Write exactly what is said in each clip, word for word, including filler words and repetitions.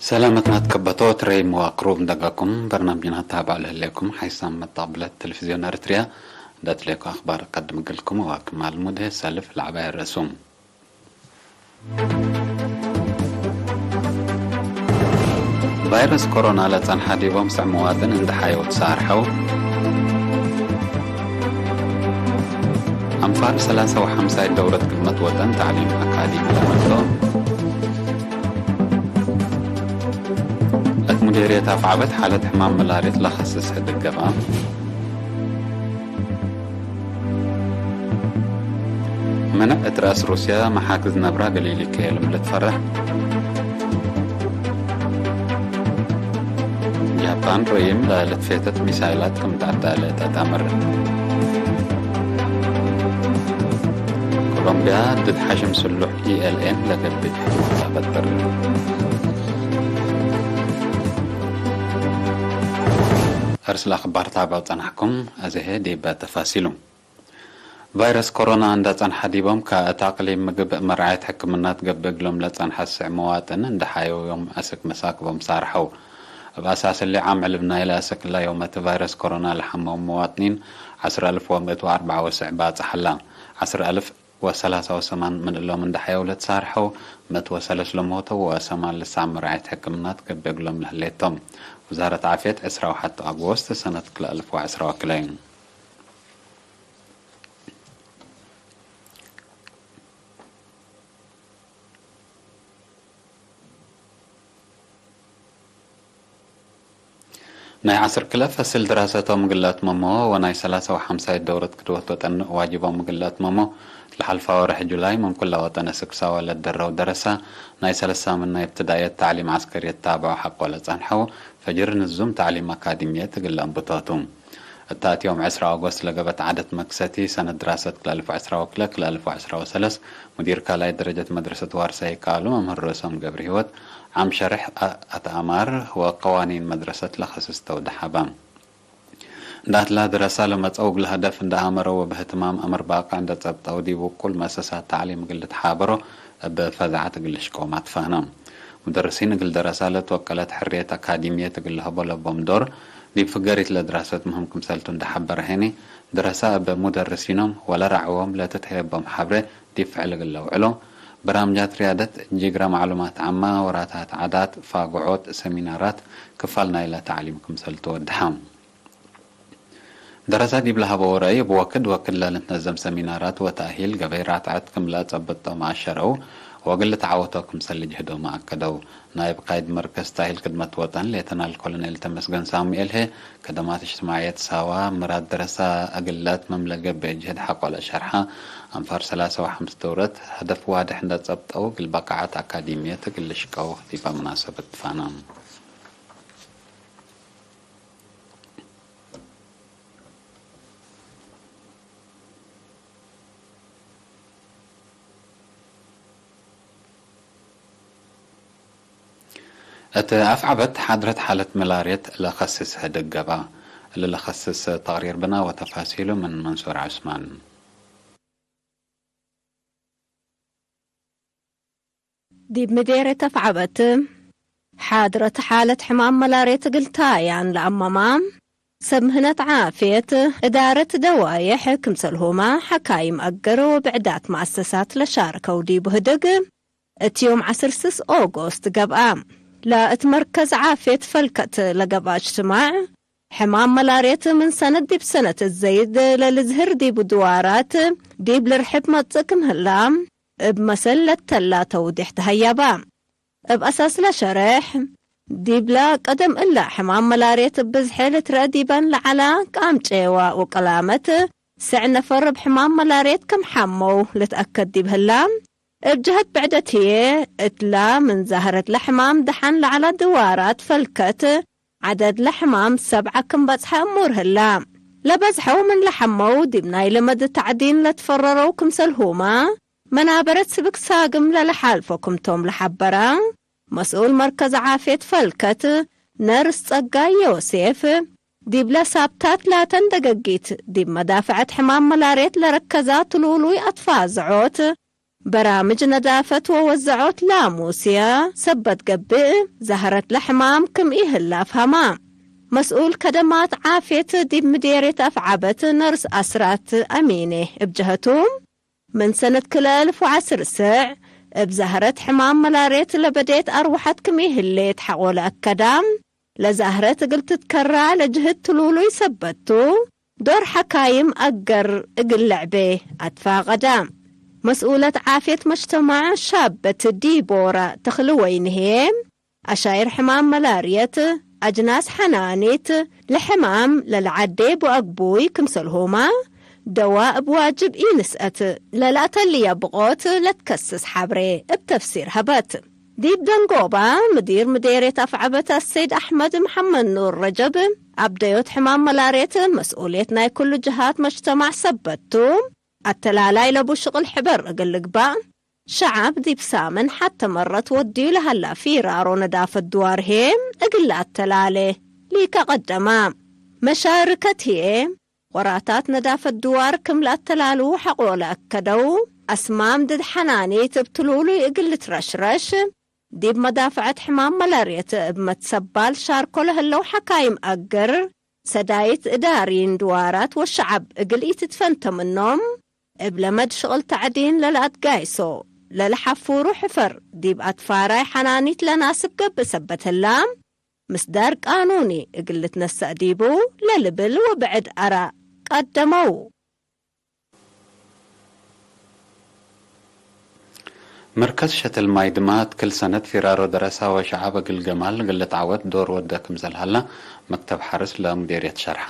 ሰላመትና ትከበቶ ትረይም ወአክሩም ደጋኩም በርናምጅና ተሃባዕ ለህሌኩም ሓይሳም መጣቅብለት ቴሌቪዝዮን ኤረትርያ እንደ ትሌኮ አክባር ቀድም እግልኩም ወክማል ሙድህ ሰልፍ ለዐባይ ረሱም። ቫይረስ ኮሮና ለጸንሐ ዲቦም ስዕ መዋጥን እንደ ሓየው ተሳርሐው። አንፋር ሰላሳ ወሐምሳይ ደውረት ክድመት ወጠን ተዕሊም አካዲሚ ለመድሎ። እት ሙዴርየት አፍዓበት ሓለት ሕማም መላርየት ለኸስስ ሕድግ ገብአ። ምንዕ እት ረአስ ሩስያ መሓክዝ ነብራ ገሊል ይከየልም ልትፈረህ። ጃፓን ርኢም ለልትፌተት ሚሳይላት ክም ተዐዳለ ተአምር። ኮሎምቢያ ድድ ሐሽም ስሉሕ ኢ ኤል ኤን ለገብእ ጅህድ ተፈጥር። እርስ ለአክባር ታብዐው ጸናሕኩም፣ አዜ ህዬ ዲበ ተፋሲሉ። ቫይረስ ኮሮና እንደ ጸንሐ ዲቦም ከእት አቅሊም ምግብ መርዓየት ሕክምና ትገብእ እግሎም ለጸንሐ ስዕ መዋጥን እንደ ሓየው ዮም አስክ መሳክቦም ሳርሐው። እብ አሳስ እሊ ዓም ዕልብ ናይለ አስክ እላ ዮም እት ቫይረስ ኮሮና ለሐመው መዋጥኒን ዐስር አልፍ ወምእት ወአርበዕ ወስዕ ባጽሕ ሀላ። ዐስር አልፍ ወሰላሳ ወሰማን ምን እሎም እንደ ሐየው ለትሳርሐው፣ ምእት ወሰለስ ለሞተው ወሰማን ልሳዕ መርዓየት ሕክምና ትገብእ እግሎም ለህሌቶም። ውዛረት ዓፍየት ዕስራ ወሐቱ አጎስት ሰነት ክልኤ አልፍ ወዐስራ ወክልኤ። ናይ ዐስር ክለ ፈስል ድራሰቶም እግል ለአትመሞ ወናይ ሰላሳ ወሐምሳይ ደውረት ቅድወት ወጠን ዋጅቦም እግል ለአትመሞ፣ ለሐልፋ ወርሕ ጁላይ ምን ኩለ ወጠን እስክ ሳወ ለደረው ደረሳ፣ ናይ ሰለስ ሳምን ናይ እብትዳእየት ተዕሊም ዐስከርየት ታብዖ ሐቆ ለጸንሐው፣ ፈጅር ንዙም ተዕሊም አካዲምየት እግል ለአንብቶቱ። እት አትዮም ዕስራ ኦጎስት ለገብአት ዐደት መክሰቲ፣ ሰነት ድራሰት ክልኤ አልፍ ወዐስራ ወክልኤ፣ ክልኤ አልፍ ወዐስራ ወሰለስ፣ ሙዲር ካልኣይ ደረጀት መድረሰት ዋርሳይ ይከአሉ መምህር ርእሶም ገብረሂወት፣ ዓም ሸርሕ አ-፣ አትአማር ወቀዋኒን መድረሰት ለከስስ ተውደሐ በ። እንደ አትላ ደረሳ ለመጸው እግል ሀደፍ እንደ አመረው ወበህትማም አምር ባቅዕ እንደ ጸብጠው ዲብ ውቁል መእሰሳት ተዕሊም እግል ልትሓበሮ እብ ፈዛዐት እግል ልሽቀው ማትፋህነ። ሙደርሲን እግል ደረሳ ለትወቀለት ሕርየት አካዲምየት እግል ለሀቦ ለቦም ዶር፣ ዲብ ፍገሪት ለድራሰት ምህም ክምሰልቱ እንደ ሐበረ ሄኒ፣ ደረሳ እብ ሙደርሲኖም ወለረዕዎም ለትትሀየቦም ሐብሬ ዲብ ፍዕል እግል ለውዕሎ፣ በራምጃት ርያደት፣ ጅግረ ማዕሉማት ዓማ፣ ወራታት ዓዳት፣ ፋግዖት፣ ሰሚናራት፣ ክፋል ናይለ ተዕሊም ክምሰልቱ ወድሐ። ደረሳ ዲብ ለሀበው ረአይ፣ እብ ወክድ ወክድ ለልትነዘም ሰሚናራት ወተእሂል ገበይ ራትዐት ክም ለአጸብጦም አሸረው፣ ወእግል ልትዓወቶ ክምሰል ልጅህዶመ አከደው። ናይብ ቃይድ መርከዝ ተእሂል ክድመት ወጠን ሌተናል ኮሎኔል ተመስገን ሳሙኤል ህዬ፣ ከደማት እጅትማዕየት ሳዋ ምራድ ደረሳ እግል ለአትምም ለገብእ ጅህድ ሐቆ ለሸርሐ፣ አንፋር ሰላሳ ወሐምስ ደውረት፣ ሀደፍ ዋድሕ እንደ ጸብጠው፣ እግል በቃዐት አካዲምየት እግል ልሽቀው ዲበ መናሰበት ትፋነ። እት አፍዐበት ሓድረት ሓለት መላርየት ለከስስ ህድግ ገብአ። እሊ ለከስስ ተቅሪር ብና ወተፋሲሉ ምን መንሱር ዑስማን። ዲብ ምዴርየት አፍዐበት፣ ሓድረት ሓለት ሕማም መላርየት እግል ታያን ለአመማ፣ ሰብ ምህነት ዓፍየት፣ እዳረት ደዋዬሕ ክምሰልሁመ፣ ሐካይም አገር ወብዕዳት መአሰሳት ለሻርከው ዲቡ ህድግ፣ እት ዮም ዐስር ስስ ኦጎስት ገብአ። ለእት መርከዝ ዓፍየት ፈልከት ለገብአ እጅትማዕ፣ ሕማም መላርየት ምን ሰነት ዲብ ሰነት እት ዘይድ ለልዝህር ዲቡ ድዋራት ዲብ ልርሕብ መጽእ ክም ህላ፣ እብ መሰል ለተላ ተውዴሕ ተሀያባ። እብ አሳስ ለሸሬሕ፣ ዲብለ ቀደም እለ ሕማም መላርየት እብ ብዝሒ ልትረአ ዲበን ለዐላ ቃምጬዋ ወቀላመት፣ ስዕ ነፈር እብ ሕማም መላርየት ክም ሐመው ልትአከድ ዲብ ህላ፣ እብ ጀሀት ብዕደት ህዬ፣ እትላ ምን ዛህረት ለሕማም ደሐን ለዐላ ድዋራት ፈልከት፣ ዐደድ ለሕማም ሰብዐ ክም በጽሐ እሙር ህላ። ለበዝሐው ምን ለሐመው ዲብ ናይለ መድ ተዕዲን ለትፈረረው ክምሰልሁመ፣ መናበረት ስብክ ሳግም ለለሓልፎ ክምቶም ለሐበረ መስኡል መርከዝ ዓፍየት ፈልከት ነርስ ጸጋይ ዮሴፍ፣ ዲብለ ሳብታት ላተን ደገጊት ዲብ መዳፍዐት ሕማም መላርየት ለረከዛ ትሉሉይ አትፋዝዖት በራምጅ ነዳፈት ወወዘዖት ላሙስየ ሰበት ገብእ፣ ዛህረት ለሕማም ክም ኢህላ አፍሀማ። መስኡል ከደማት ዓፍየት ዲብ ምዴርየት አፍዓበት ነርስ አስራት አሚኔ እብ ጀሀቱ፣ ምን ሰነት ክልኤ አልፍ ወዐስር ስዕ እብ ዛህረት ሕማም መላርየት ለበዴት አርወሐት ክም ኢህሌት ሐቆ ለአከዳ፣ ለዛህረት እግል ትትከራ ለጅህድ ትሉሉይ ሰበት ቱ፣ ዶር ሐካይም አገር እግል ለዕቤ አትፋቀዳ። መስኡለት ዓፍየት መጅተማዕ ሻበት ዲቦራ ተኽልወይን ህዬ፣ አሻይር ሕማም መላርየት፣ አጅናስ ሐናኒት፣ ለሕማም ለለዐዴ ወአግቡይ ክምሰልሁመ፣ ደዋ እብ ዋጅብ ኢንስአት ለለአተልየ ብቆት ለትከስስ ሐብሬ እብ ተፍሲር ሀበት። ዲብ ደንጎባ፣ ምዲር ምዴርየት አፍዐበት አሰይድ አሕመድ መሐመድ ኑር ረጀብ፣ አብደዮት ሕማም መላርየት መስኡልየት ናይ ኩሉ ጀሃት መጅተማዕ ሰበት ቱ፣ አተላላይ ለቡ ሽቅል ሕበር እግል ልግባእ፣ ሸዐብ ዲብ ሳምን ሐተ መረት ወድዩ ለሀላ ፊራሮ ነዳፈት ድዋር ህዬ እግል ለአተላሌ ሊከ ቀደማ። መሻርከት ህዬ ወራታት ነዳፈት ድዋር ክም ለአተላልዉ ሐቆ ለአከደው፣ አስማም ድድ ሐናኒት እብ ትሉሉይ እግል ልትረሽረሽ፣ ዲብ መዳፈዐት ሕማም መላርየት እብ መትሰባል ሻርኮ ለህለው ሐካይም አገር፣ ሰዳይት እዳሪን ድዋራት ወሸዐብ እግል ኢትትፈንተ ምኖም፣ እብ ለመድ ሽቅል ተዕዲን ለለአትጋይሶ ለለሐፉሩ ሕፈር ዲብ አትፋራይ ሐናኒት ለናስብ ገብእ ሰበት ህላ፣ ምስዳር ቃኑኒ እግል ልትነሰእ ዲቡ ለልብል ወብዕድ አራእ ቀደመው። መርከዝ ሸትል ማይ ድማት ክል ሰነት ፊራሮ ደረሳ ወሸዐብ እግል ገማል እግል ልትዓወት ዶር ወደ ክምሰል ሀላ መክተብ ሐርስ ለሙዴርየት ሸርሐ።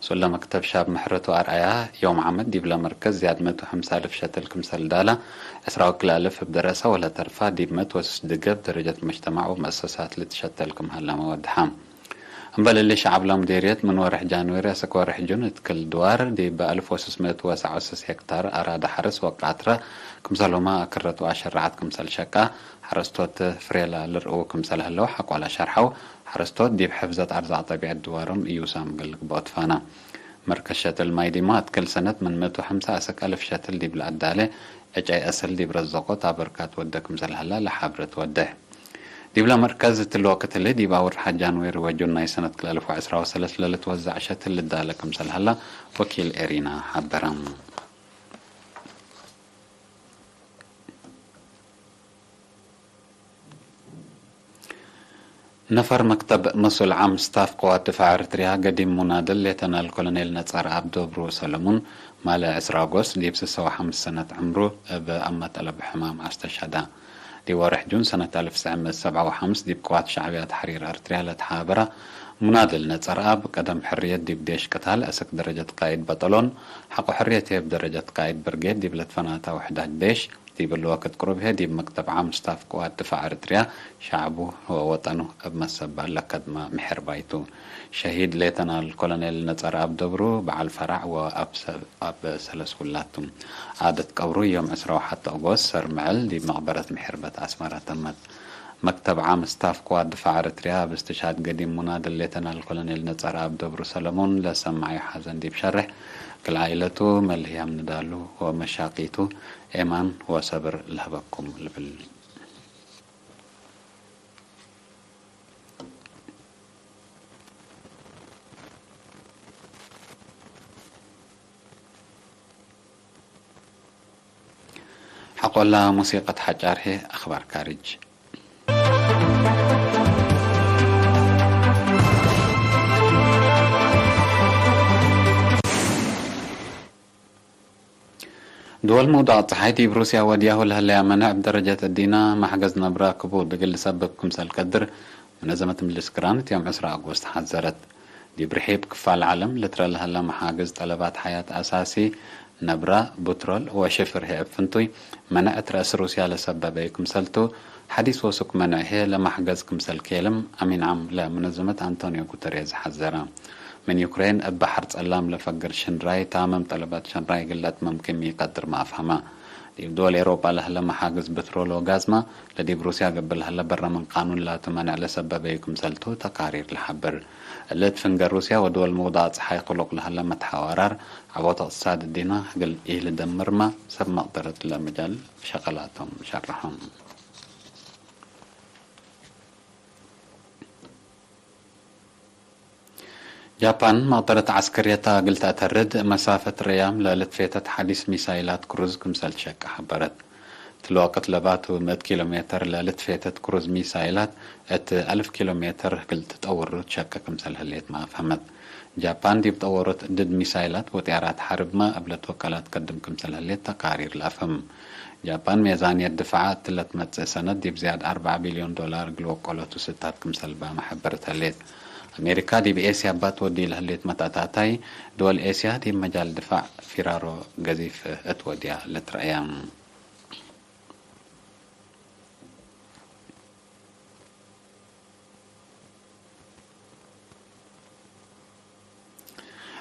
ሱለ መክተብ ሻብ ምሕረቱ አርአያ፣ ዮም ዓመት ዲብለ መርከዝ ዝያድ መቱ ወሐምሳ አልፍ ሸትል ክምሰል ዳላ፣ ዕስራ ወክልኤ አልፍ እብ ደረሳ ወለተርፋ ዲብ መት ወስስ ድገብ ደረጀት መጅተማዕ ወመአሰሳት ልትሸተል ክም ሀላመ ወድሐ። እምበል እሊ፣ ሸዐብ ለሙዴርየት ምን ወርሕ ጃንዌሪ አስክ ወርሕ ጁን እት ክል ድዋር ዲብ አልፍ ወስስ ምእት ወሰዕ ወስስ ሄክታር አራደ ሐርስ ወቃትረ ክምሰልሁመ አክረት ወአሸረዐት ክምሰል ሸቃ፣ ሐረስቶት ፍሬ ለልርእዉ ክምሰል ህለው ሐቆለ ሸርሐው፣ ሐረስቶት ዲብ ሕፍዘት አርዛቅ ጠቢዐት ድዋሮም እዩሳም እግል ልግብኦ ትፋና። መርከዝ ሸትል ማይ ዲማት ክል ሰነት ምን ምእት ወሐምሳ አስክ አልፍ ሸትል ዲብ ለአዳሌ ዕጨይ አሰል ዲብ ረዘቆት አበርካት ወደ ክምሰል ሀላ ለሐብረት ወዴሕ። ዲብለ መርከዝ እትሊ ወቅት እሊ፣ ዲብ አውርሐ ጃንዌሪ ወጁን ናይ ሰነት ክልኤ አልፍ ወዕስራ ወሰለስ ለልትወዘዕ ሸትል ልዳለ ክምሰል ሀላ ወኪል ኤሪና ሐበረ። ነፈር መክተብ መስኡል ዓም ስታፍ ቅዋት ድፋዕ ኤረትርያ፣ ገዲም ሙናድል ሌተናል ኮሎኔል ነጸረኣብ ዶብሩ ሰለሙን፣ ማለ ዕስራ አጎስት ዲብ ስሰ ወሐምስ ሰነት ዕምሩ እብ አመ ጠለብ ሕማም አስተሸሃደ። ዲብ ወርሕ ጁን ሰነት አልፍ ትስዕ ምእት ሰብዓ ወሐምስ ዲብ ቅዋት ሸዕብያት ተሕሪር ኤረትርያ ለተሓበረ ሙናድል ነጸረኣብ፣ ቀደም ሕርየት ዲብ ዴሽ ቅታል አስክ ደረጀት ቃኢድ በጠሎን፣ ሐቆ ሕርየት ህዬ እብ ደረጀት ቃኢድ ብርጌድ ዲብ ለትፈናተ ውሕዳት ዴሽ፣ ዲብ እሊ ወክድ ቅሩብ ህዬ ዲብ መክተብ ዓም ስታፍ ቅዋት ድፋዕ ኤረትርያ ሸዕቡ ወወጠኑ እብ መሰባል ለከድመ ምሕርባይ ቱ። ሸሂድ ሌተናል ኮሎኔል ነጸረኣብ ዶብሩ በዓል ፈራዕ ወአብ ሰ-፣ አብ ሰለስ ውላድ ቱ። ዓደት ቀብሩ ዮም ዕስራ ወሐተ ኦጎስት ሰር ምዕል ዲብ መቅበረት ምሕርበት አስመረ ተመት። መክተብ ዓም ስታፍ ቅዋት ድፋዕ ኤረትርያ እብ እስትሽሃድ ገዲም ሙናድል ሌተናል ኮሎኔል ነጸረኣብ ዶብሩ ሰለሙን ለሰመዐዩ ሐዘን ዲብ ሸሬሕ፣ ክል ዓኢለቱ መልህያም ንዳሉ ወመሻቂቱ ኤማን ወሰብር ለህበኩም ልብል። ሐቆላ ሙሲቀት ሐጫር ህዬ አኽባር ካርጅ። ድወል መውዳቅ ጸሓይ ዲብ ሩስያ ወድያሁ ለህለያ መነዕ እብ ደረጀት እዲነ መሕገዝ ነብረ ክቡድ እግል ልሰብብ ክምሰል ቀድር፣ መነዘመት ምጅልስ ግራን እት ዮም ዕስራ አጎስት ሐዘረት። ዲብ ርሒብ ክፋል ዐለም ልትረ ለህለ መሓግዝ ጠለባት ሐያት አሳሲ፣ ነብረ፣ ቡትሮል ወሽፍር ህዬ እብ ፍንቱይ መነዕ እት ረአስ ሩስያ ለሰበበዩ ክምሰል ቱ፣ ሐዲስ ወሱክ መነዕ ህዬ ለመሕገዝ ክምሰል ኬልም አሚን ዓም ለመነዘመት አንቶኒዮ ጉተሬዝ ሐዘረ። ምን ዩክሬን እብ በሐር ጸላም ለፈግር ሽንራይ ታምም ጠለባት ሽንራይ እግል ለአትምም ክም ኢቀድርመ አፍሀመ። ዲብ ድወል ኤሮጳ ለህለ መሓግዝ ብትሮል ወጋዝመ ለዲብ ሩስያ ገብእ ለህለ በረ ምን ቃኑን ላቱ መንዕ ለሰበበዩ ክምሰልቱ ተቃሪር ለሐብር። እሊ እት ፍንገር ሩስያ ወድወል ምውዳቅ ጸሓይ ክሉቅ ለህለ መትሐዋራር ዐቦት እቅትሳድ እዲነ እግል ኢልደምርመ ሰብ መቅደረት ለመጃል ሸቀላቶም ሸርሖም። ጃፓን መቅደረት ዐስከርየት እግል ተአተርድ፣ መሳፈት ረያም ለልትፌተት ሐዲስ ሚሳይላት ክሩዝ ክምሰል ትሸቀ ሐበረት። እትሊ ወቅት ለባቱ ምእት ኪሎ ሜተር ለልትፌተት ክሩዝ ሚሳይላት እት አልፍ ኪሎ ሜተር እግል ትጠውሩ ትሸቀ ክምሰል ህሌት መአፍሀመት። ጃፓን ዲብ ጠወሮት ድድ ሚሳይላት ወጥያራት ሐርብመ እብ ለትወቀላት ከድም ክምሰል ህሌት ተቃሪር ለአፍህም። ጃፓን ሜዛንየት ድፋዓ እት ለትመጽእ ሰነት ዲብ ዝያድ አርበዕ ቢልዮን ዶላር እግል ወቀሎቱ ስታት ክምሰል ባመ ሐበርት ህሌት። አሜሪካ ዲብ ኤስያ እባ ትወድዩ ለህሌት መትአታታይ፣ ድወል ኤስያ ዲብ መጃል ድፋዕ ፊራሮ ገዚፍ እት ወድያ ልትረአያ።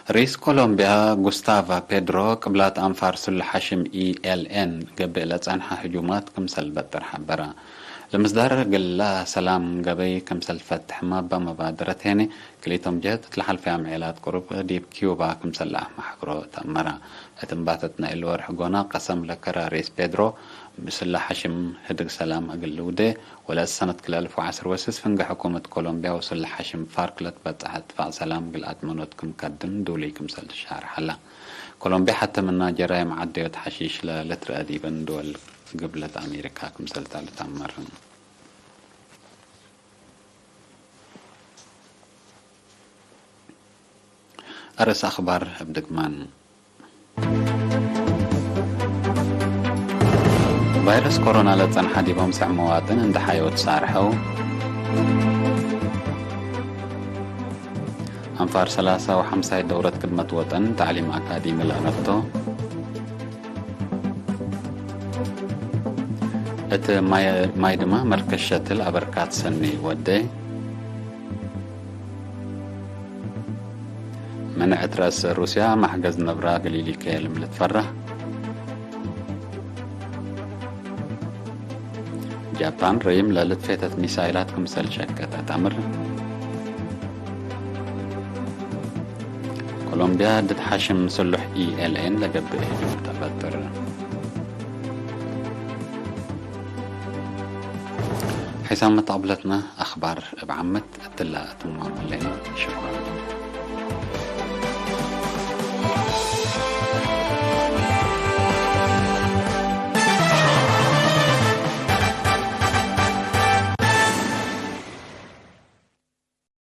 ርኢስ ኮሎምቢያ ጉስታቫ ፔድሮ ቅብላት አንፋር ስሉሕ ሐሽም ኢ ኤል ኤን ገብእ ለጸንሐ ህጁማት ክምሰል በጥር ሐበረ። ለምስዳር እግለ ሰላም ገበይ ክምሰል ፈትሕ ማበ መባደረት ሄኒ፣ ክልኢቶም ጀህት እት ለሐልፈየ አምዔላት ቅሩብ ዲብ ኪዩባ ክምሰል ለአመሓብሮ ተአመረ። እት እምባተት ናይል ወርሕ ጎና ቀሰም ለከረ ርኢስ ፔድሮ፣ ምስለ ሐሽም ህድግ ሰላም እግል ልውዴ፣ ወለእት ሰነት ክልኤ አልፍ ወዐስር ወስስ ፍንጌ ሕኩመት ኮሎምቢያ ወስለ ሐሽም ፋርክ ለትበጸሐ እትፋቅ ሰላም እግል አትመኖት ክም ከድም ዱሉይ ክምሰል ትሻርሕ ሀላ። ኮሎምቢያ ሐቴ ምና ጀራይም ዐደዮት ሐሺሽ ለልትረአ ዲበን ድወል ግብለት አሜሪካ ክምሰልታ ልትአመር። አርእስ አኽባር እብ ድግማን። ቫይረስ ኮሮና ለጸንሐ ዲብ አምሰዕ መዋጥን እንደ ሐዮ ትሳርሐው። አንፋር ሰላሳ ወሐምሳይ ደውረት ክድመት ወጠን ተዕሊም አካዲሚ ለአነብቶ። እት ማይ፣ ማይ ድማ መርከዝ ሸትል አበርካት ሰኒ ወዴ። ምንዕ እት ረአስ ሩስያ መሕገዝ ነብራ እግል ኢሊከየልም ልትፈረህ። ጃፓን ረይም ለልትፌተት ሚሳይላት ክምሰል ሸቀጠት አምር። ኮሎምቢያ ድድ ሐሽም ስሉሕ ኢ ኤል ኤን ለገብእ ህጁም ተፈጥር። ሒሳም መተቅብለትና አኽባር እብ ዓመት እትላ አትማም ህሌና። ሽኩራን።